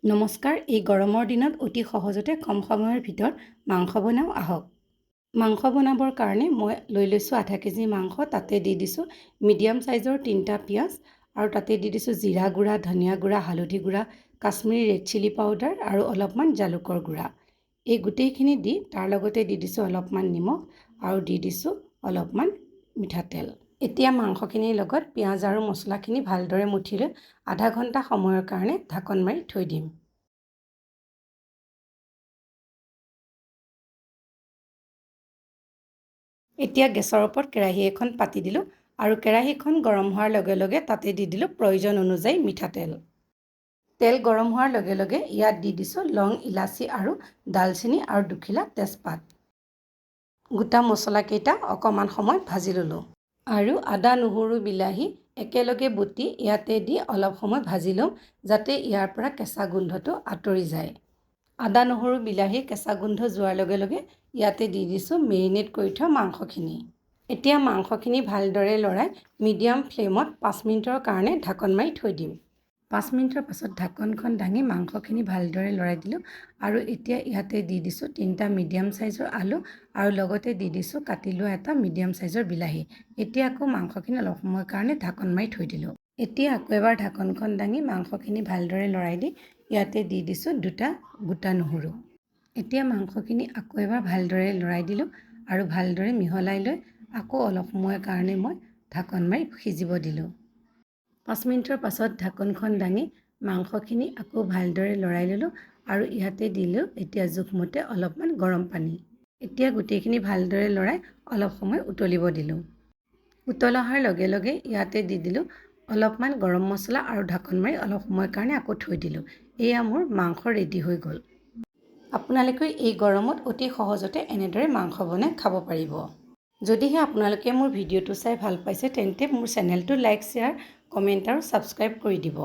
নমস্কাৰ। এই গৰমৰ দিনত অতি সহজতে কম সময়ৰ ভিতৰত মাংস বনাওঁ আহক। মাংস বনাবৰ কাৰণে মই লৈ লৈছোঁ আধা কেজি মাংস। তাতে দি দিছোঁ মিডিয়াম চাইজৰ 3টা পিঁয়াজ আৰু তাতে দি দিছোঁ জিৰা গুড়া, ধনিয়া গুড়া, হালধি গুড়া, কাশ্মীৰী ৰেড চিলি পাউডাৰ আৰু অলপমান জালুকৰ গুড়া। এই গোটেইখিনি দি তাৰ লগতে দি দিছোঁ অলপমান নিমখ আৰু দি দিছোঁ অলপমান মিঠাতেল। এতিয়া মাংসখিনিৰ লগত পিঁয়াজ আৰু মছলাখিনি ভালদৰে মঠি লৈ আধা ঘণ্টা সময়ৰ কাৰণে ঢাকন মাৰি থৈ দিম। এতিয়া গেছৰ ওপৰত কেৰাহী এখন পাতি দিলোঁ আৰু কেৰাহীখন গৰম হোৱাৰ লগে লগে তাতে দি দিলোঁ প্ৰয়োজন অনুযায়ী মিঠাতেল। তেল গৰম হোৱাৰ লগে লগে ইয়াত দি দিছোঁ লং, ইলাচি আৰু ডালচেনি আৰু দুখিলা তেজপাত। গোটা মছলাকেইটা অকণমান সময় ভাজি ল'লোঁ আৰু আদা, নহৰু, বিলাহী একেলগে বটি ইয়াতে দি অলপ সময় ভাজি ল'ম, যাতে ইয়াৰ পৰা কেঁচা গোন্ধটো আঁতৰি যায়। আদা, নহৰু, বিলাহী কেঁচা গোন্ধ যোৱাৰ লগে লগে ইয়াতে দি দিছোঁ মেৰিনেট কৰি থোৱা মাংসখিনি। এতিয়া মাংসখিনি ভালদৰে লৰাই মিডিয়াম ফ্লেমত 5 মিনিটৰ কাৰণে ঢাকন মাৰি থৈ দিম। 5 মিনিটৰ পাছত ঢাকনখন দাঙি মাংসখিনি ভালদৰে লৰাই দিলোঁ আৰু এতিয়া ইয়াতে দি দিছোঁ তিনিটা মিডিয়াম চাইজৰ আলু আৰু লগতে দি দিছোঁ কাটি লোৱা এটা মিডিয়াম চাইজৰ বিলাহী। এতিয়া আকৌ মাংসখিনি অলপ সময়ৰ কাৰণে ঢাকন মাৰি থৈ দিলোঁ। এতিয়া আকৌ এবাৰ ঢাকনখন দাঙি মাংসখিনি ভালদৰে লৰাই দি ইয়াতে দি দিছোঁ দুটা গোটা নহৰু। এতিয়া মাংসখিনি আকৌ এবাৰ ভালদৰে লৰাই দিলোঁ আৰু ভালদৰে মিহলাই লৈ আকৌ অলপ সময়ৰ কাৰণে মই ঢাকন মাৰি সিজিব দিলোঁ। 5 মিনিটৰ পাছত ঢাকনখন দাঙি মাংসখিনি আকৌ ভালদৰে লৰাই ল'লোঁ আৰু ইয়াতে দিলোঁ এতিয়া জোখমতে অলপমান গৰম পানী। এতিয়া গোটেইখিনি ভালদৰে লৰাই অলপ সময় উতলিব দিলোঁ। উতল অহাৰ লগে লগে ইয়াতে দি দিলোঁ অলপমান গৰম মছলা আৰু ঢাকন মাৰি অলপ সময়ৰ কাৰণে আকৌ থৈ দিলোঁ। এয়া মোৰ মাংস ৰেডি হৈ গ'ল। আপোনালোকে এই গৰমত অতি সহজতে এনেদৰে মাংস বনাই খাব পাৰিব। যদিহে আপোনালোকে মোৰ ভিডিঅ'টো চাই ভাল পাইছে, তেন্তে মোৰ চেনেলটো লাইক, শ্বেয়াৰ, কমেণ্ট আৰু ছাবস্ক্ৰাইব কৰি দিব।